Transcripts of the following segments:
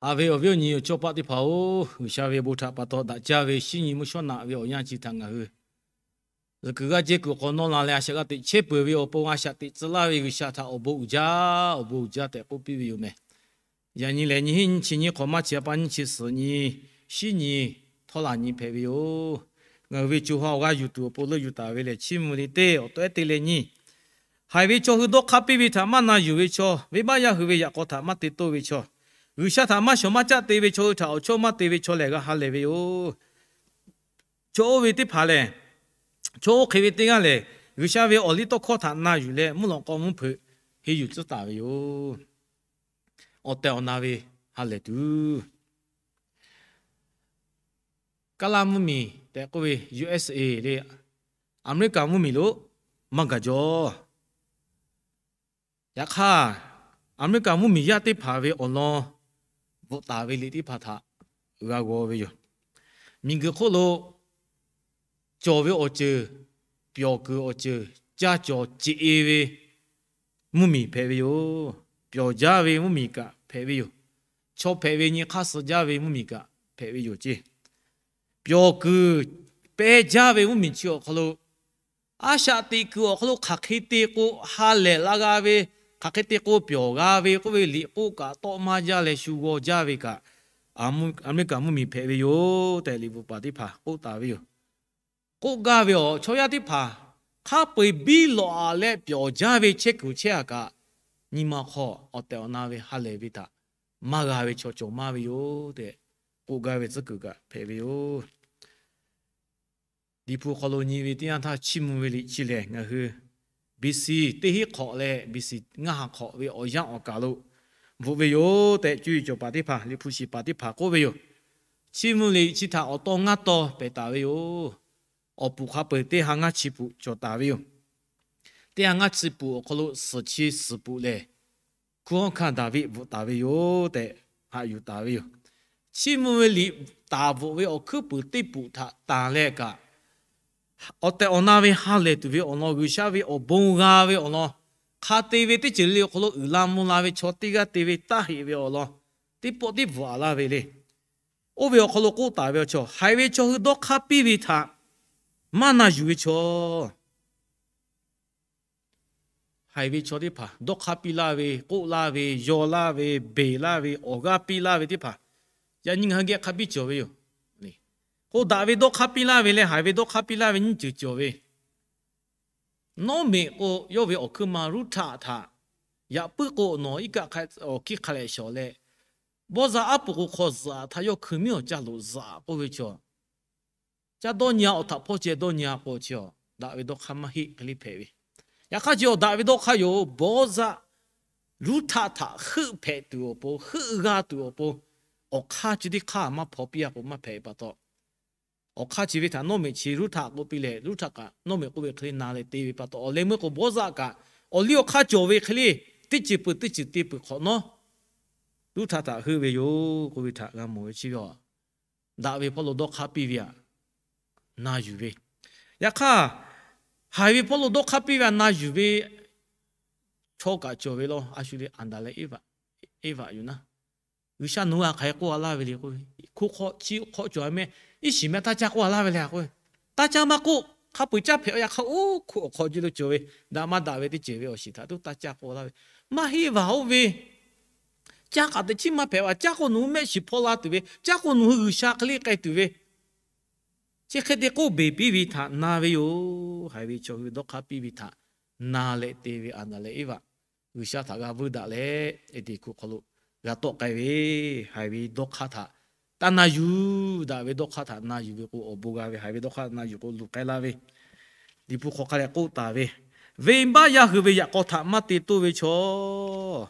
Haꞈ ve awˬ viˉ awˬ nyi awˬ chawˇ paˆ teˇ hpaˍ-oˬ, G'uiˬsha ve bon htaꞈ pa taw daꞈ jaˇ ve shinˉ nyi mvuhˇ shawˉ naꞈ ve awˬ yanˇ chi htaꞈ ngaˬ hui zuhꞈ kuiˬ g'aˇ jehˇ kuiˬ awˬ hk'aw nawˇ la leh a shaꞈ g'a teꞈ chehˇ peuˬ ve awˬ pon, a shaꞈ teꞈ tcuh laˇ ve G'uiˬsha htaꞈ awˬ bon uiˍ jaˇ, awˬ bon uiˍ jaˇ tehꞈ k'oˆ piˇ ve yoˬ mehˍ. Yaꞈ nyi lehˬ, nyi hiˆ nyi chi nyiˇ hk'awꞈ maˇ chi a pa nyiˇ chi suhˍ nyi, shinˉ nyi, htawˇ laˬ nyi hpehꞈ ve yoˬ. Ngaˬ hui ve co ha awˬ g'aˇ yuˬ tuˬ awˬ pon leuˆ yuˬ taˍ ve lehˬ, Chiˇ mvuh liꞈ teˇ awˬ tawehˉ te leh nyiˇ, haiˬ ve chaw hui dawˇ hk'aˇ piˇ ve htaꞈ maˇ na yuˬ ve chaw, venˇbaˆ yaˇ hui ve yaꞈ k'aw htaꞈ maˇ te toˇ ve chaw, G'uiˬsha htaꞈ maˇ shawˍ maˇ caˆ te ve chaw hui htaꞈ awˬ chawˇ maˇ te ve chaw lehˬ g'a ha lehˬ ve yoˬ. Chaw oˇ ve teˇ hpaˍ lehˬ, chaw oˇ hk'e ve teˇ g'aˇ lehˬ, G'uiˬsha ve awˬ liˇ tawˇ hkawˇ htaꞈ na yuˬ leh mvuhˇ lawꞈ k'aw mvuhˇ hpeuꞈ henˇ yuˬ tcuhˉ taˍ ve yoˬ. Awˬ tehˬ awˬ na ve ha lehˬ tuˬ, Kaˇlaˇ mvuhˇmiˬ tehꞈ k'oˆ ve U S A le, Aˍmeˍriˆkaˍ mvuhˇmiˬ lo maˇ gaˬ jaw. Yaꞈ hk'aˇ, Aˍmeˍriˆkaˍ mvuhˇmiˬ yaˇ teˇ hpaˍ ve awˬ lawn bvuhꞈ taˍ ve liꞈ teˇ hpaˍ htaꞈ g'a g'aw ve yoˬ. Miˬguiˬ hk'oˆ lo cawˬ ve awˬ ceuˬ, pyawˬ kuiˬ awˬ ceuˬ, caˇ cawˬ ceꞈ e ve mvuhˇmiˬ hpehꞈ ve yoˬ. Pyawˬ jaˇ ve mvuhˇmiˬ kaꞈ hpehꞈ ve yoˬ. Chaw hpehꞈ ve nyi hk'aˇ suh jaˇ ve mvuhˇmiˬ kaꞈ hpehꞈ ve yoˬ ceˇ. Pyawˬ kuiˬ pehˇ jaˇ ve mvuhˇmiˬ chi awˬ hk'aw lo, a shaꞈ teꞈ kuiˬ awˬ hk'aw lo hk'aˬ hk'e te k'o ha lehˬ la g'a ve, hk'aˬ hk'e te k'o pyawˬ g'a ve k'oˆ ve liꞈ k'oˆ kaꞈ tawˆ maˇ jaˇ leh shu g'aw jaˇ ve kaꞈ, Aˍmeˍriˆkaˍ mvuhˇmiˬ hpehꞈ ve yoˬ tehꞈ liꞈ bvuhꞈ paˍ teˇ hpaˍ k'oˆ taˍ ve yoˬ. K'oˆ gaˇ ve awˬ chaw yaˇ teˇ hpaˍ, hk'a peu-eˬ biˇ lawꞈ-a leh pyawˬ jaˇ ve chehˇ kuiˬ chehˇ-a kaꞈ, nyi ma hk'aw awˬ tehˬ awˬ na ve ha lehˬ ve htaꞈ maˇ g'a ve chaw cawˬ maˇ ve yoˬ tehꞈ k'oˆ gaˇ ve tcuhˉ kuiˬ kaꞈ hpehꞈ ve yoˬ. Liꞈ hpu hk'aw lo nyi ve teˇ yanˇ htaˇ, Chiˇ mvuh ve liꞈ chi lehˬ ngaˬ hui B C teˇ hinˉ hk'awꞈ leh B C ngaˇ ha hk'awꞈ ve awˬ yanˇ awˬ kaˬ lo bvuhꞈ ve yoˬ tehꞈ, cuˇ yiˍ cawˬ paˍ teˇ hpaˍ, liꞈ hpu shiˍ paˍ teˇ hpaˍ k'oˆ ve yoˬ. Chiˇ mvuh liꞈ chi htaꞈ awˬ taw ngaˇ taw pehˬ taˍ ve yoˬ. Awˬ puˍ hk'a peu-eˬ teˇ ha ngaˇ chi puˍ cawˬ taˍ ve yoˬ. Teˇ ha ngaˇ chi puˍ awˬ hk'aw lo suhˍ chi suhˍ puˍ lehˬ, hkunˉ hawˉ hkanˇ Daˍviˆ bvuhꞈ taˍ ve yoˬ tehꞈ haꞈ yuˬ taˍ ve yoˬ. Chiˇ mvuh ve liꞈ taˍ bvuhꞈ ve awˬ hkuiˉ puiˍ teˇ puˍ htaꞈ tanˬ leh kaꞈ, awˬ tehˬ awˬ na ve ha lehˬ tuˬ ve awˬ lawn, G'uiˬsha ve awˬ bon g'a ve awˬ lawn, hk'a te ve teˇ ceuˬ le awˬ hk'aw lo uiˍ la mvuh la ve chaw teˇ g'aˇ te ve taˇ heꞈ ve awˬ lawn, teˇ pawˆ tiˉ bvuhꞈ-a laˇ ve le. Oˇ ve awˬ hk'aw lo k'oˆ taˍ ve awˬ chaw, haiˬ ve chaw hui dawˇ hk'aˇ piˇ ve htaꞈ maˇ na yuˬ ve chaw, haiˬ ve chaw teˇ hpaˍ dawˇ hk'aˇ piˇ laˇ ve, k'oˆ laˇ ve, yaw laˇ ve, beˬ laˇ ve, awˬ g'aˇ piˇ laˇ ve teˇ hpaˍ, yaꞈ nyi ngaˬ hui geh hk'a biˇ cawˬ ve yoˬ. K'o, daꞈ ve dawˇ hk'aˇ piˇ laˇ ve leh haiˬ ve dawˇ hk'aˇ piˇ laˇ ve nyiˇ ceuˬ cawˬ ve. Nawˉ meꞈ k'o, yawˇ ve awˬ hkuiˉ ma Ruˇhtaˆ htaꞈ yaꞈ puiˉ k'o, nawˬ iˉ kaˆ hk'a awˬ hkiˇ hk'a leh shawˍ leh, Bawˇzaˆ aˉ pu k'o hk'aw zuhꞈ-a htaˇ, yawˇ hkui miˉ awˬ caˇ loꞈ zuhꞈ-a k'oˆ ve chaw, caˇ dawˇ nyi-a, awˬ htaꞈ hpawˇ ceh dawˇ nyi-a k'o chi, daꞈ ve dawˇ hk'aˇ maˇ heˆ hk'e le hpehꞈ ve. Yaꞈ hk'aˇ chi awˬ daꞈ ve dawˇ hk'aˇ yoˬ. Bawˇzaˆ Ruˇhtaˆ htaꞈ heuˆ hpehꞈ tuˬ awˬ pon, heuˆ g'a tuˬ awˬ pon, awˬ hk'aˇ chi teˇ hk'aˇ maˇ hpaw piˇ-a k'o maˇ hpehꞈ pa taw, awˬ hk'aˇ chi ve htaꞈ nawˉ meꞈ chi Ruˇhtaˆ k'oˆ piˇ leh, Ruˇhtaˆ kaꞈ nawˉ meꞈ k'oˆ ve hk'e le na leh te ve pa taw, awˬ leh meuˇ k'o Bawˇzaˆ kaꞈ awˬ liˇ awˬ hk'aˇ cawˬ ve hk'e le, teˇ ceuˬ peuˬ teˇ ceuˬ te peuˬ hk'awꞈ nawˉ, Ruˇhtaˆ htaꞈ heuˆ ve yoˬ k'oˆ ve htaꞈ g'a mawˬ ve chi ve a. Daꞈ ve hpawˇ lo dawˇ hk'aˇ piˇ ve htaꞈ na yuˬ ve. Yaꞈ hk'aˇ, haiˬ ve hpawˇ lo dawˇ hk'aˇ piˇ ve htaꞈ na yuˬ ve chaw kaꞈ cawˬ ve law. A shu le, Aˍdanˍ leh Eˇvaꞈ yoˬ naˉ. G'uiˬsha nawˬ hui hk'aˬ hk'e k'oˆ-a laˇ ve le k'o, hkoˇ hk'awꞈ chi hk'awꞈ cawˬ-a meh, iˉ shiˍ meh taˇ caˇ k'oˆ-a laˇ ve le k'o, taˇ caˇ maˇ k'oˆ, hk'a peu-eˬ caˇ hpehꞈ-a. Yaꞈ hk'aˇ, oˇ hkoˇ awˬ hk'aw ji lo cawˬ ve daꞈ maˇ daꞈ ve teˇ ceuˬ ve awˬ shiˍ htaꞈ tuˉ taˇ caˇ k'oˆ laˇ ve, maˇ heˆ vaˬ oˇ ve. Caˇ kaꞈ teꞈ chiˉ maˇ hpehꞈ vaˬ. Caˇ k'o nawˬ hui mehˆ shiˍ hpaw la tuˬ ve, caˇ k'o nawˬ hui G'uiˬsha hk'e le k'ai tuˬ ve, chi hk'e te k'oˆ beˬ piˇ ve htaꞈ na ve yoˬ. Haiˬ ve chaw hui dawˇ hk'aˇ piˇ ve htaꞈ na leh te ve Aˍdanˍ leh Eˇvaꞈ, G'uiˬsha htaꞈ g'a vuiˇ daꞈ leh, Eˍdenˍ hkuˇ hk'aw lo g'a tawˆ k'ai ve, haiˬ ve dawˇ hk'aˇ htaꞈ taˇ na yuˬ. Daꞈ ve dawˇ hk'aˇ htaꞈ na yuˬ ve k'o, awˬ bon g'a ve. Haiˬ ve dawˇ hk'aˇ na yuˬ k'o, luˬ k'ai la ve. Liꞈ hpu hk'aw hk'a leh k'oˆ taˍ ve, venˇbaˆ yaˇ hui ve yaꞈ k'aw htaꞈ maˇ te toˇ ve chaw,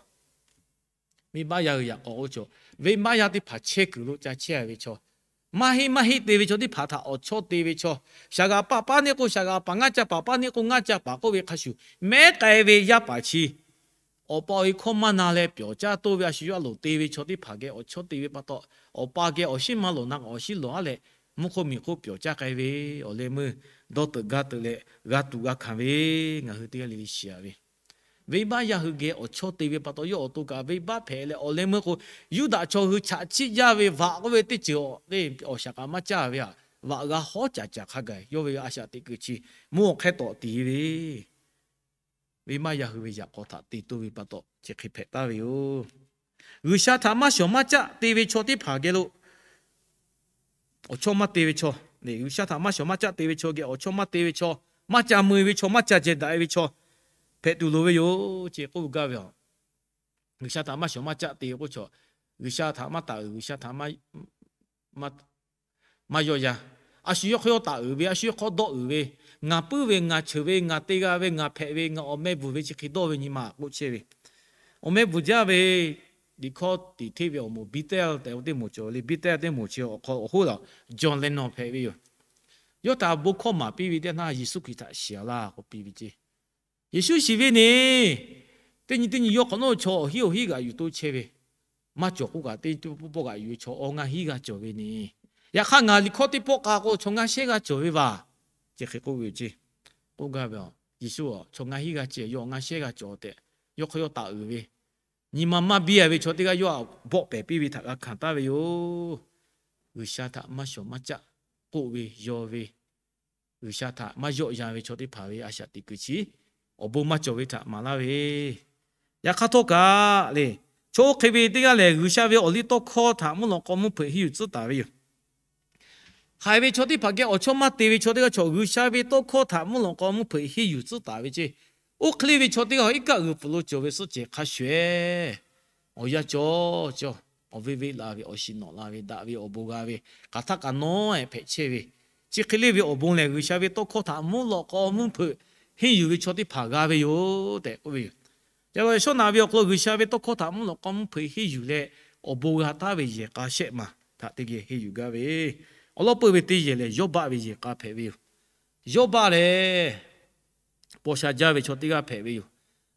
venˇbaˆ yaˇ hui yaꞈ k'aw k'oˆ chaw, venˇbaˆ yaˇ teˇ hpaˍ chehˇ kuiˬ lo ca chehˇ-a ve chaw, maˇ heˆ maˇ heˆ te ve chaw teˇ hpaˍ htaꞈ awˬ chawˇ te ve chaw, shaˍ g'aꞈ paˍ paˇ neˆ k'o shaˍ g'aꞈ paˍ, ngaˇ caˇ paˍ paˇ neˆ k'o ngaˇ caˇ paˍ k'oˆ ve hk'a shuˍ, mehˉ k'ai ve yaˇ paˍ chi, awˬ pa awˬ e hkawˇ maˇ na leh pyawˬ caˇ toˇ ve, a shu yawˇ a loˍ te ve chaw teˇ hpaˍ geh awˬ chawˇ te ve pa taw, awˬ pa geh awˬ shinˉ maˇ lawˬ na, awˬ shinˉ lawˬ-a leh, mvuhˇ hk'oˆ miˬ hk'oˆ pyawˬ caˇ k'ai ve, awˬ leh meuˇ dawˇ teuꞈ gaˇ teuꞈ leh g'a tuꞈ g'a hkanˍ ve, ngaˬ hui teˇ g'aˇ le le shiˍ-a ve. Venˇbaˆ yaˇ hui geh awˬ chawˇ te ve pa taw, yawˇ awˬ to kaꞈ venˇbaˆ hpehꞈ leh, awˬ leh meuˇ k'o, Yuˇdaꞈ chaw hui chaꞈ chiˆ jaˇ ve vaꞈ k'oˆ ve teˇ ceuˬ awˬ shaˍ kaꞈ maˇ caˇ ve htaꞈ, vaꞈ g'a hawˉ caˍ caˍ hk'a gaˬ yawˇ ve a shaꞈ teꞈ kuiˬ chi mvuhˇ awˬ hk'ehˇ tawꞈ tiˍ ve venˇbaˆ yaˇ hui ve yaꞈ k'aw htaꞈ te toˇ ve pa taw chi hk'e hpehꞈ taˍ ve yoˬ. G'uiˬsha htaꞈ maˇ shawˍ maˇ caˆ te ve chaw teˇ hpaˍ geh lo awˬ chawˇ maˇ te ve chaw, G'uiˬsha htaꞈ maˇ shawˍ maˇ caˆ te ve chaw geh awˬ chawˇ maˇ te ve chaw, maˇ ca mui ve chaw, maˇ ca jehˬ daꞈ ve chaw hpehꞈ tuˬ loˍ ve yoˬ ce k'oˆ gaˇ ve a. G'uiˬsha htaꞈ maˇ shawˍ maˇ caˆ te ve k'oˆ chaw, G'uiˬsha htaꞈ maˇ taˍ uiˍ, G'uiˬsha htaꞈ maˇ yawˆ yan, a shu yawˇ hk'aw yawˇ taˍ uiˍ ve, a shu yawˇ hk'aw dawˆ uiˍ ve, ngaˬ puiˉ ve, ngaˬ cheuˬ ve, ngaˬ te g'a ve, ngaˬ hpehꞈ ve, ngaˬ awˬ meh bvuhˬ ve chi hk'e dawˇ ve nyi ma k'oˆ chehˇ ve. Awˬ meh bvuhˬ jaˇ ve, liꞈ hkawˇ tiˍ hteˇ ve awˬ moˍ Beatles tehꞈ teˇ moˍ cawˬ le. Beatles teˇ moˍ chi awˬ hk'aw awˬ hoˉ la John Lennon hpehꞈ ve yoˬ. Yawˇ htaꞈ bon hkawˇ maˍ piˇ ve teˇ naˇ, Yeˍsuˆ Hkriꞈ htaꞈ shiˍ laˇ k'oˆ piˇ ve ce. Yeˍsuˆ shiˍ ve neˬ, teˇ nyi teˇ nyi yawˇ hk'awꞈ nawˉ chaw awˬ hinˉ awˬ hinˉ g'aꞈ yuˬ to chehˇ ve, maˇ cawˬ k'oˆ kaꞈ teˇ pawˆ pawˆ g'aꞈ yuˬ ve chaw awˬ ngaˇ hinˉ g'a cawˬ ve neˬ. Yaꞈ hk'aˇ ngaˬ liꞈ hkawˇ teˇ pawˆ k'a k'o chaw ngaˇ shehˉ g'a cawˬ ve vaˬ, chi hk'e k'oˆ ve yoˬ ce. K'oˆ gaˇ ve a, Yeˍsuˆ a chaw ngaˇ hinˉ g'a ceh, yawˇ ngaˇ shehˉ g'a cawˬ tehꞈ, yawˇ hk'aw yawˇ taˍ uiˍ ve, nyi ma maˇ biˇ a ve chaw teˇ g'aˇ yawˇ htaꞈ bawˆ pehˍ piˇ ve htaꞈ g'a hkanˍ taˍ ve yoˬ. G'uiˬsha htaꞈ maˇ shawˍ maˇ caˆ k'oˆ ve yaw ve, G'uiˬsha htaꞈ maˇ yawˆ yan ve chaw teˇ hpaˍ ve a shaꞈ teꞈ kuiˬ chi awˬ bon maˇ cawˬ ve htaꞈ maˍ laˇ ve. Yaꞈ hk'aˇ htawˇ kaꞈ le, chaw oˇ hk'e ve teˇ g'aˇ lehˬ, G'uiˬsha ve awˬ liˇ tawˇ hkawˇ htaꞈ mvuhˇ lawꞈ k'aw mvuhˇ hpeuꞈ henˇ yuˬ tcuhˉ taˍ ve yoˬ. Haiˬ ve chaw teˇ hpaˍ geh awˬ chawˇ maˇ te ve chaw teˇ g'aˇ chaw, G'uiˬsha ve tawˇ hkawˇ htaꞈ mvuhˇ lawꞈ k'aw mvuhˇ hpeuꞈ henˇ yuˬ tcuhˉ taˍ ve ce. Oˇ hk'e le ve chaw teˇ g'aˇ iˉ kaˆ g'uiˬ pfuhˍ lo cawˬ ve suhˆ cehˬ hk'a shuˍ ehˉ, awˬ yanˇ cawˬ cawˬ, awˬ venˇ venˇ la ve, awˬ shiˍ nawꞈ la ve, daꞈ ve awˬ bon g'a ve, hk'aˬ htaˇ kaꞈ nawˉ ehˉ hpehꞈ chehˇ ve, chi hk'e le ve awˬ bon lehˬ, G'uiˬsha ve tawˇ hkawˇ htaꞈ mvuhˇ lawꞈ k'aw mvuhˇ hpeuꞈ henˇ yuˬ ve chaw teˇ hpaˍ g'a ve yoˬ tehꞈ k'oˆ ve yoˬ. Ca la shawˉ naꞈ ve awˬ hk'aw lo G'uiˬsha ve tawˇ hkawˇ htaꞈ mvuhˇ lawꞈ k'aw mvuhˇ hpeuꞈ henˇ yuˬ leh, awˬ bon g'a taˍ ve yehˬ k'a shehˆ maˬ htaꞈ teˇ geh henˇ yuˬ gaˇ ve. Awˬ lawn peuˇ ve teˇ yehˬ lehˬ, Yawˇbaˆ ve yehˬ k'a hpehꞈ ve yoˬ. Yawˇbaˆ lehˬ, paw sha jaˇ ve chaw teˇ g'aˇ hpehꞈ ve yoˬ.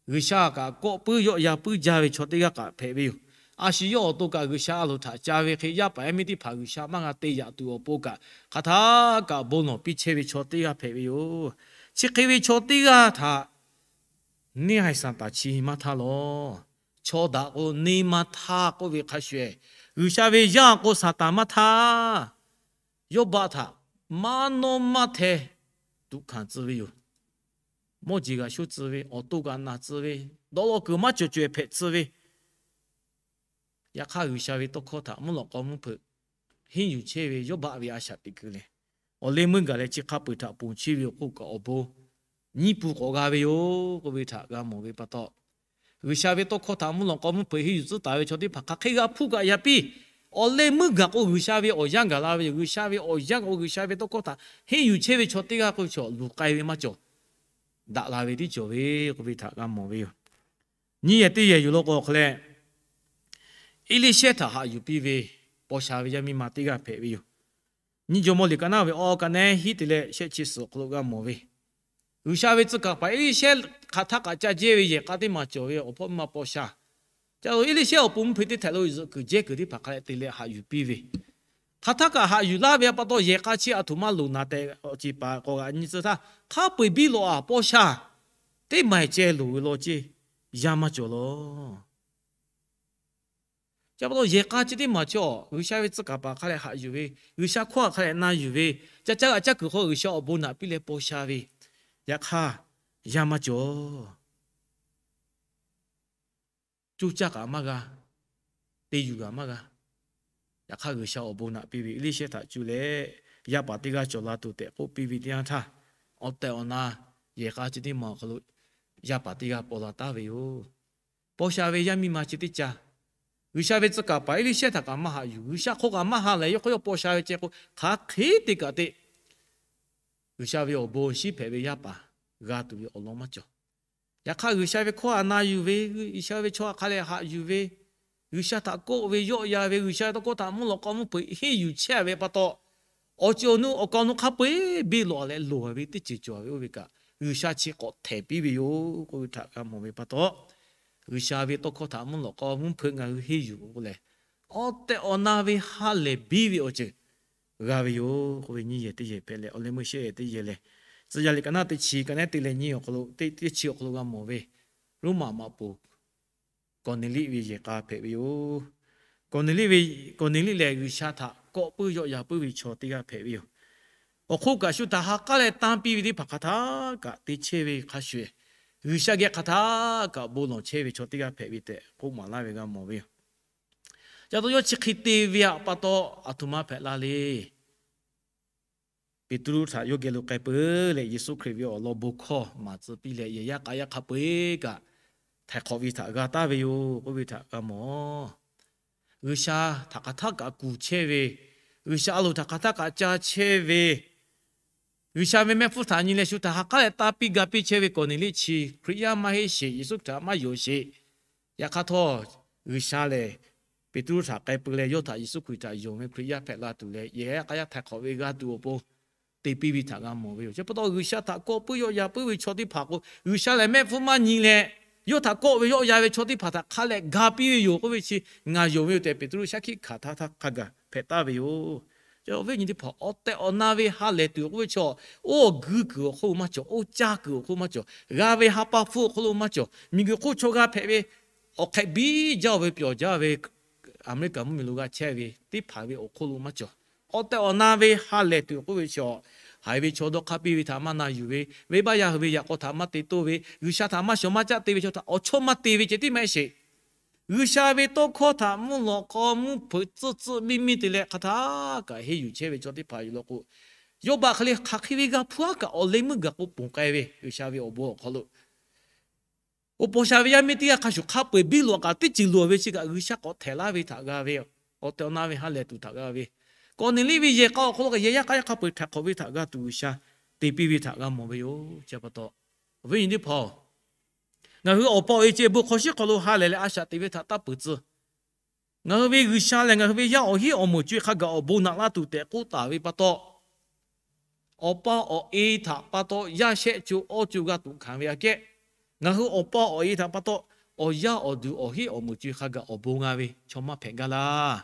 G'uiˬsha kaꞈ kawˆ puiˉ yawˆ yan puiˉ jaˇ ve chaw teˇ g'aˇ kaꞈ hpehꞈ ve yoˬ. A shu yawˇ awˬ to kaꞈ G'uiˬsha a loˍ htaꞈ ca ve hk'e, yaˇ paˍ yaˇ miˇ teˇ hpaˍ G'uiˬsha maˇ g'a te yaꞈ tuˬ awˬ pon kaꞈ, hk'aˬ htaˇ kaꞈ bon lawˬ piˇ chehˇ ve chaw teˇ g'aˇ hpehꞈ ve yoˬ. Chi hk'e ve chaw teˇ g'aˇ htaꞈ neˇ haiˬ Saˍtanˍ chi maˇ htaˇ lawˬ. Chaw daꞈ k'o neˇ maˇ htaˇ k'oˆ ve hk'a shuˍ ehˉ, G'uiˬsha ve yaˇ k'o Saˍtanˍ maˇ htaˇ. Yawˇbaˆ htaꞈ maˇ nawˇ maˇ hteh tuꞈ hkanˍ tcuh ve yoˬ. Mawˇ jeˬ g'a shoˇ tcuh ve, awˬ to g'a naˬ tcuh ve, dawˇ law kuiˬ maˇ cawˬ cawehˬ hpehꞈ tcuh ve, yaꞈ hk'aˇ G'uiˬsha ve tawˇ hkawˇ htaꞈ mvuhˇ lawꞈ k'aw mvuhˇ hpeuꞈ henˇ yuˬ chehˇ ve Yawˇbaˆ ve a shaꞈ teꞈ kuiˬ lehˬ, awˬ leh meuˇ gaˬ leh chi hk'a peu-eˬ htaꞈ ponˬ chehˇ ve awˬ hk'oˆ kaꞈ awˬ bon nyiˇ pun k'awꞈ g'a ve yoˬ k'oˆ ve htaꞈ g'a mawˬ ve pa taw, G'uiˬsha ve tawˇ hkawˇ htaꞈ mvuhˇ lawꞈ k'aw mvuhˇ hpeuꞈ henˇ yuˬ tcuhˉ taˍ ve chaw teˇ hpaˍ hk'aˬ hk'e g'a hpuˇ kaꞈ yaꞈ piˇ, awˬ leh meuˇ gaˬ k'o G'uiˬsha ve awˬ yanˇ gaˬ la ve yoˬ. G'uiˬsha ve awˬ yanˇ k'o G'uiˬsha ve tawˇ hkawˇ htaꞈ henˇ yuˬ chehˇ ve chaw teˇ g'aˇ k'o chaw luˬ k'ai ve maˇ cawˬ, daꞈ la ve tiˉ cawˬ ve k'oˆ ve htaꞈ g'a mawˬ ve yoˬ. Nyiˇ yehˬ teˇ yehˬ yuˬ law k'o awˬ hk'aw leh, Eˇliˇshehˇ htaꞈ haꞈ yuˬ piˇ ve paw sha ve yaˇ miˇ ma teˇ g'aˇ hpehꞈ ve yoˬ. Nyiˇ Jawˇmawˇ liꞈ ka naˉ ve awˬ ka naˉ hiˉ te leh shehˆ chi suhˍ awˬ hk'aw lo g'a mawˬ ve, G'uiˬsha ve tcuh kaˍ paˍ Eˇliˇshehˇ hk'aˬ htaˇ kaꞈ ca jehˇ ve yehˬ k'a teˇ maˬ cawˬ ve awˬ hpawˇ miˇ ma paw sha. Ca lo Eˇliˇshehˇ awˬ pon mvuhˇ hpe teˇ htehꞈ lo zuhꞈ kuiˬ jehˇ kuiˬ teˇ hpaˍ hk'a leh te leh haꞈ yuˬ piˇ ve, hk'aˬ htaˇ kaꞈ haꞈ yuˬ laˇ ve pa taw yehˬ k'a chi aˬ htoꞈ ma loˍ naˍ tehꞈ awˬ ceˬ paˍ k'awꞈ g'aꞈ nyi tcuh htaˇ, hk'a peu-eˬ biˇ lawꞈ a paw sha, teˇ maˬ ceh loˍ ve law ceˇ, yaˇ maˇ cawˬ lawˬ. Ca pa taw yehˬ k'a chi teˇ maˬ chaw G'uiˬsha ve tcuh kaˍ paˍ hk'a leh haꞈ yuˬ ve, G'uiˬsha hkawˇ hk'a leh na yuˬ ve, ca caˇ g'aꞈ caˇ kuiˬ hk'aw G'uiˬsha awˬ bon naꞈ piˇ leh paw sha ve, yaꞈ hk'aˇ yaˇ maˇ cawˬ. Coˇ caˇ kaꞈ maˇ g'a, te yuˬ kaꞈ maˇ g'a. Yaꞈ hk'aˇ G'uiˬsha awˬ bon naꞈ piˇ ve Eˇliˇshehˇ htaꞈ cuˇ leh, yaˇ paˍ teˇ g'aˇ cawˬ la tuˬ tehꞈ k'oˆ piˇ ve teˇ yanˇ htaˇ, awˬ tehˬ awˬ na yehˬ k'a chi teˇ maˬ awˬ hk'aw lo yaˇ paˍ teˇ g'aˇ paw la taˍ ve yoˬ. Paw sha ve yaˇ miˇ ma chi teˇ ca, G'uiˬsha ve tcuh kaˍ paˍ Eˇliˇshehˇ htaꞈ kaꞈ maˇ haꞈ yuˬ, G'uiˬsha hk'aw kaꞈ maˇ ha lehˬ, yawˇ hk'aw yawˇ paw sha ve ceh k'o, hk'aˬ hk'e te kaꞈ te G'uiˬsha ve awˬ bon shiˉ hpehꞈ ve yaˇ paˍ g'a tuˬ ve awˬ lawn maˇ cawˬ. Yaꞈ hk'aˇ G'uiˬsha ve hkawˇ a na yuˬ ve, G'uiˬsha ve chaw hk'a leh haꞈ yuˬ ve, G'uiˬsha htaꞈ kawˆ ve yawˆ yan ve, G'uiˬsha ve tawˇ hkawˇ htaꞈ mvuhˇ lawꞈ k'aw mvuhˇ hpeuꞈ henˇ yuˬ chehˇ ve pa taw, awˬ ceuˬ awˬ nu awˬ kaˍ awˬ nu hk'a peu-eˬ biˇ lawꞈ leh loˍ ve teˇ ceuˬ cawˬ ve oˇ ve kaꞈ, G'uiˬsha chi k'awꞈ htehˍ piˇ ve yoˬ k'oˆ ve htaꞈ g'a mawˬ ve pa taw, G'uiˬsha ve tawˇ hkawˇ htaꞈ mvuhˇ lawꞈ k'aw mvuhˇ hpeuꞈ ngaˬ hui henˇ yuˬ k'o lehˬ, awˬ tehˬ awˬ na ve ha lehˬ biˇ ve awˬ ceuˬ g'a ve yoˬ k'oˆ ve nyiˇ yehˬ teˇ yehˬ hpehꞈ leh, awˬ leh meuˇ shehˆ yehˬ teˇ yehˬ lehˬ, Tcuh yaˇ liꞈ ka naˉ teˇ chi ka naˉ te leh nyi awˬ hk'aw lo teˇ chi awˬ hk'aw lo g'a mawˬ ve, Roˉmaꞈ maꞈ poˍ Kawˍneˍliˆ ve yehˬ k'a hpehꞈ ve yoˬ. Kawˍneˍliˆ ve, Kawˍneˍliˆ lehˬ G'uiˬsha htaꞈ kawˆ puiˉ yawˆ yan puiˉ ve chaw teˇ g'aˇ hpehꞈ ve yoˬ. Awˬ hk'oˆ kaꞈ shu htaꞈ ha k'aˉ leh tanˇ piˇ ve teˇ hpaˍ hk'aˬ htaˇ kaꞈ te chehˇ ve hk'a shuˍ, G'uiˬsha geh hk'aˬ htaˇ kaꞈ bon lawˬ chehˇ ve chaw teˇ g'aˇ hpehꞈ ve tehꞈ k'oˆ maˍ laˇ ve g'a mawˬ ve yoˬ. Ca taw yawˇ chi hk'e te ve htaꞈ pa taw aˬ htoꞈ ma hpehꞈ la le. Peˍtruˆ htaꞈ yawˇ geh lo k'ai peuˬ leh, Yeˍsuˆ Hkriꞈ ve awˬ lawn bon hkawˇ maˍ tcuh piˇ leh, yehˬ yaˇ k'a yaˇ hk'a peu eˬ kaꞈ htaiˍ hk'awꞈ ve htaꞈ g'a taˍ ve yoˬ k'oˆ ve htaꞈ g'a mawˬ. G'uiˬsha htaꞈ hk'aˬ htaˇ kaꞈ kuˬ chehˇ ve, G'uiˬsha a loˍ htaꞈ hk'aˬ htaˇ kaꞈ ca chehˇ ve, G'uiˬsha ve mehˆ hpfuhˇ htaꞈ nyi leh shu htaꞈ ha k'aˉ leh tanˇ piˇ ga piˇ chehˇ ve Kawˍneˍliˆ chi Hkriꞈ yaˇ maˇ heˆ sheˍ, Yeˍsuˆ Hkriꞈ htaꞈ maˇ yonˍ sheˍ. Yaꞈ hk'aˇ htawˇ, G'uiˬsha lehˬ Peˍtruˆ htaꞈ k'ai peuˬ leh, yawˇ htaꞈ Yeˍsuˆ Hkriꞈ htaꞈ yonˍ ve Hkriꞈ yaˇ hpehꞈ la tuˬ leh, yehˬ yaˇ k'a yaˇ htaiˍ hk'awꞈ ve g'a tuˬ awˬ pon te piˇ ve htaꞈ g'a mawˬ ve yoˬ. Chi pa taw G'uiˬsha htaꞈ kawˆ puiˉ yawˆ yan puiˉ ve chaw teˇ hpaˍ k'o, G'uiˬsha lehˬ mehˆ hpfuhˇ maˇ nyi leh, yawˇ htaꞈ kawˆ ve yawˆ yan ve chaw teˇ hpaˍ htaꞈ hk'a leh ga piˇ ve yoˬ k'oˆ ve chi, ngaˬ yonˍ ve yoˬ tehꞈ Peˍtruˆ shaˉ hkiˆ hkanˍ htaˇ htaˇ hk'a gaˬ hpehꞈ taˍ ve yoˬ. Awˬ viˉ awˬ nyi teˇ hpaˍ, awˬ tehˬ awˬ na ve ha lehˬ tuˬ k'oˆ ve chaw, oˇ awˬ guiˇ kuiˬ awˬ hk'oˆ lo maˇ cawˬ, oˇ caˇ kuiˬ awˬ hk'oˆ maˇ cawˬ, g'a ve ha pa hpfuhˇ awˬ hk'oˆ lo maˇ cawˬ, miˬguiˬ hk'oˆ chaw g'a hpehꞈ ve awˬ hk'e biˇ jaˇ ve pyawˬ jaˇ ve Aˍmeˍriˆkaˍ mvuhˇmiˬ lo g'a chehˇ ve teˇ hpaˍ ve awˬ hk'oˆ lo maˇ cawˬ. Awˬ tehˬ awˬ na ve ha lehˬ tuˬ k'oˆ ve chaw, haiˬ ve chaw dawˇ hk'aˇ piˇ ve htaꞈ maˇ na yuˬ ve, venˇbaˆ yaˇ hui ve yaꞈ k'aw htaꞈ maˇ te toˇ ve, G'uiˬsha htaꞈ maˇ shawˍ maˇ caˆ te ve chaw htaꞈ awˬ chawˇ maˇ te ve ceh tiˉ maˇ heˆ sheˍ. G'uiˬsha ve tawˇ hkawˇ htaꞈ mvuhˇ lawꞈ k'aw mvuhˇ hpeuꞈ tcuhˆ tcuhˆ miˇ miˇ te leh hk'aˬ htaˇ kaꞈ henˇ yuˬ chehˇ ve chaw teˇ hpaˍ yuˬ law k'o, yawˇ baˆ hk'e le hk'aˬ hk'e ve g'a hpuˇ aˉ kaꞈ awˬ leh meuˇ gaˬ k'o ponˬ k'ai ve G'uiˬsha ve awˬ bon awˬ hk'aw lo, oˇ paw sha ve yaˇ miˇ teˇ g'aˇ hk'a shuˍ hk'a peu eˬ biˇ loꞈ kaꞈ teˇ ceuˬ loꞈ ve chi kaꞈ G'uiˬsha k'awꞈ htehꞈ laˇ ve htaꞈ g'a ve, awˬ tehˬ awˬ na ve ha lehˬ tuˬ htaꞈ g'a ve, Kawˍneˍliˆ ve yehˬ k'a awˬ hk'aw lo kaꞈ yehˬ yaˇ k'a yaˇ hk'a peu eˬ htaiˍ hk'awꞈ ve htaꞈ g'a tuˬ G'uiˬsha te piˇ ve htaꞈ g'a mawˬ ve yoˬ. Chi pa taw, awˬ viˉ awˬ nyi teˇ hpaˍ-oˬ, ngaˬ hui awˬ pa awˬ e ceh bon hk'aw shiˉ hk'aw lo ha lehˬ leh a shaꞈ teꞈ ve htaꞈ taˇ peuˬ tcuh. Ngaˬ hui ve G'uiˬsha lehˬ, ngaˬ hui ve yaˇ awˬ hinˉ awˬ moˍ co-e hk'a gaˬ awˬ bon naꞈ laˇ tuˬ tehꞈ k'oˆ taˍ ve pa taw, awˬ pa awˬ e htaꞈ pa taw yaˇ shehˆ co awˇ co g'a tuꞈ hkanˍ ve aꞈ kehˉ, ngaˬ hui awˬ pa awˬ e htaꞈ pa taw awˬ yaˇ awˬ duˬ awˬ hinˉ awˬ moˍ co-e hk'a gaˬ awˬ bon g'a ve chaw maˇ hpehꞈ gaˇ laˇ.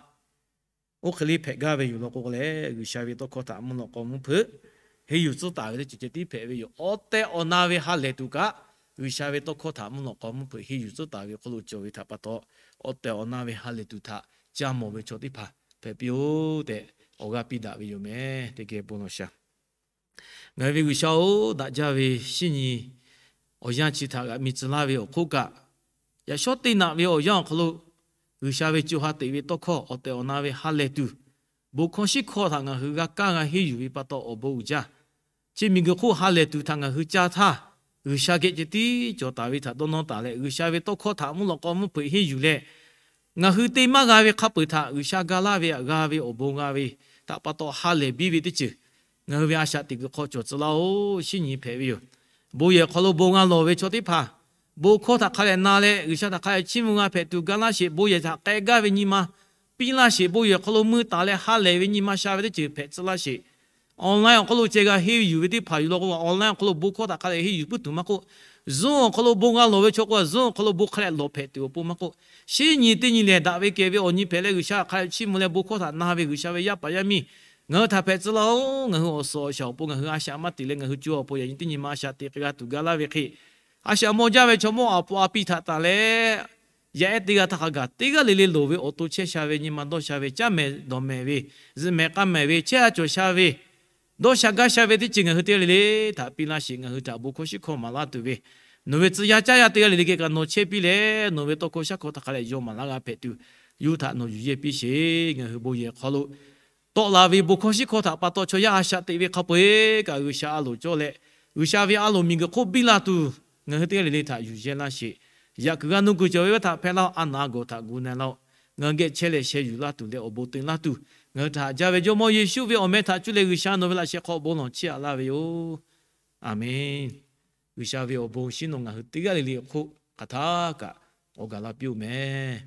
Oˇ hk'e le hpehꞈ gaˇ ve yoˬ law k'o lehˬ, G'uiˬsha ve tawˇ hkawˇ htaꞈ mvuhˇ lawꞈ k'aw mvuhˇ hpeuꞈ henˇ yuˬ tcuhˉ taˍ ve teˇ ceuˬ ceh tiˉ hpehꞈ ve yoˬ. Awˬ tehˬ awˬ na ve ha lehˬ tuˬ kaꞈ, G'uiˬsha ve tawˇ hkawˇ htaꞈ mvuhˇ lawꞈ k'aw mvuhˇ hpeuꞈ henˇ yuˬ tcuhˉ taˍ ve hk'oˆ lo cawˬ ve htaꞈ pa taw, awˬ tehˬ awˬ na ve ha lehˬ tuˬ htaꞈ ca mawˬ ve chaw teˇ hpaˍ hpehꞈ piˇ-oˆ tehꞈ awˬ g'aˇ piˇ daꞈ ve yoˬ meh. Teˇ geh bon lawˬ shaˍ. Ngaˬ hui ve G'uiˬsha-oˬ, daꞈ jaˇ ve shinˉ nyi awˬ yanˇ chi htaꞈ g'aꞈ mi tcuh laˇ ve awˬ hk'oˆ kaꞈ, yaꞈ shawˉ teˇ naꞈ ve awˬ yanˇ awˬ hk'aw lo G'uiˬsha ve co ha teꞈ ve tawˇ hkawˇ awˬ tehˬ awˬ na ve ha lehˬ tuˬ, bon hkawˇ shiˉ hkawˇ htaꞈ ngaˬ hui g'a kaˇ g'a henˇ yuˬ ve pa taw awˬ bon uiˍ jaˇ. Chi miˬguiˬ hk'oˆ ha lehˬ tuˬ htaꞈ ngaˬ hui caˇ htaˇ, G'uiˬsha geh ceh tiˉ cawˬ taˍ ve htaꞈ dawˇ nawˇ taˍ leh, G'uiˬsha ve tawˇ hkawˇ htaꞈ mvuhˇ lawꞈ k'aw mvuhˇ hpeuꞈ henˇ yuˬ leh, ngaˬ hui te maˇ g'a ve hk'a peu-eˬ htaꞈ G'uiˬsha ga laˇ ve htaꞈ g'a ve awˬ bon g'a ve htaꞈ pa taw ha lehˬ biˇ ve teˇ ceuˬ ngaˬ hui ve a shaꞈ teꞈ kuiˬ hk'aw cawˬ tcuh laˇ-oˬ. Shinˉ nyi hpehꞈ ve yoˬ. Bon yehˬ hk'aw lo bon g'a lawˬ ve chaw teˇ hpaˍ, bon hkawˇ htaꞈ hk'a dehꞈ na leh G'uiˬsha htaꞈ hk'a dehꞈ chiˇ mvuh g'a hpehꞈ tuˬ ga laˇ sheˍ. Bon yehˬ htaꞈ k'ai gaˇ ve nyi ma piˇ laˇ sheˍ. Bon yehˬ hk'aw lo mui taˍ leh ha lehˬ ve nyi ma sha ve teˇ ceuˬ hpehꞈ tcuh laˇ sheˍ. Online awˬ hk'aw lo ceh g'a henˇ yuˬ ve teˇ hpaˍ yuˬ law k'o, online awˬ hk'aw lo bon hkawˇ htaꞈ hk'a dehꞈ henˇ yuˬ puiˉ tuˬ maˇ k'oˆ, Zoom awˬ hk'aw lo bon g'a lawˬ ve chaw k'o, Zoom awˬ hk'aw lo bon hk'a dehꞈ lawˬ hpehꞈ tuˬ awˬ pon maˇ k'oˆ, shinˉ nyi teˇ nyi lehˬ daꞈ ve kehˬ ve awˬ nyi hpehꞈ leh G'uiˬsha htaꞈ hk'a dehꞈ chiˇ mvuh leh bon hkawˇ htaꞈ na ve G'uiˬsha ve yaˇ paˍ yaˇ miˇ ngaˬ hui htaꞈ hpehꞈ tcuh laˇ-oˬ. Ngaˬ hui awˬ suhˍ awˬ shaˍ awˬ pon ngaˬ hui a shaꞈ maˇ teꞈ leh ngaˬ hui co awˬ pon yaꞈ nyi teˇ nyi ma a shaꞈ teꞈ k'ai g'a tuˬ ga laˇ ve hk'e, a shaꞈ mawˇ jaˇ ve chaw mawˇ aꞈ pon a piˇ htaꞈ tanˬ leh, yaˇ ehˉ teˇ g'aˇ htaˇ hk'a gaˬ teˇ g'aˇ le le loˍ ve awˬ to chehˇ sha ve nyi ma dawˇ sha ve, caˇ mehˍ dawˬ mehˍ ve, zuhꞈ mehˍ k'a mehˍ ve, chehˇ a cawˬ sha ve, dawˇ sha gaˇ sha ve teˇ ceuˬ ngaˬ hui teˇ g'aˇ le le htaꞈ piˇ laˇ sheˍ. Ngaˬ hui htaꞈ bon hkawˇ shiˉ hkawˇ maˍ laˇ tuˬ ve, nawˬ ve tcuh yaˇ caˇ yaˇ teˇ g'aˇ le le geh kaꞈ nawˬ chehˇ piˇ leh, nawˬ ve tawˇ hkawˇ shaˉ hkawˇ htaꞈ hk'a dehꞈ yaw maˍ laˇ g'a hpehꞈ tuˬ, yawˇ htaꞈ nawˬ yuˬ yehˇ piˇ sheˍ. Ngaˬ hui bon yehˬ hk'aw lo tawˆ la ve bon hkawˇ shiˉ hkawˇ htaꞈ pa taw chaw yaˇ a shaꞈ teꞈ ve hk'a peu eˬ kaꞈ G'uiˬsha a loˍ cawˇ leh, G'uiˬsha ve a loˍ miˬguiˬ hk'oˆ biˇ la tuˬ, ngaˬ hui teˇ g'aˇ le le htaꞈ yuˬ yehˇ laˇ sheˍ. Yaꞈ kuiˬ g'a nu kuiˬ cawˬ ve htaꞈ hpehˇ laˇ-oˆ. A naˍ a gawˬ htaꞈ gu na laˇ-oˆ. Ngaˬ hui geh chehˇ leh sheh yuˬ laˇ tuˬ leh awˬ bon te laˇ tuˬ, ngaˬ hui htaꞈ haꞈ jaˇ ve Jawˇmawˇ Yeˍsuˆ ve awˬ meh htaꞈ cuˇ leh G'uiˬsha nawˬ ve laꞈ sheh hk'aw bon lawˬ chiˇ aꞈ laˇ ve yoˬ. Aˬmenˍ. G'uiˬsha ve awˬ bon shinˉ nawˬ ngaˬ hui teˇ g'aˇ le le awˬ hk'oˆ hk'aˬ htaˇ kaꞈ awˬ gaˬ la piˇ-oˆ meh.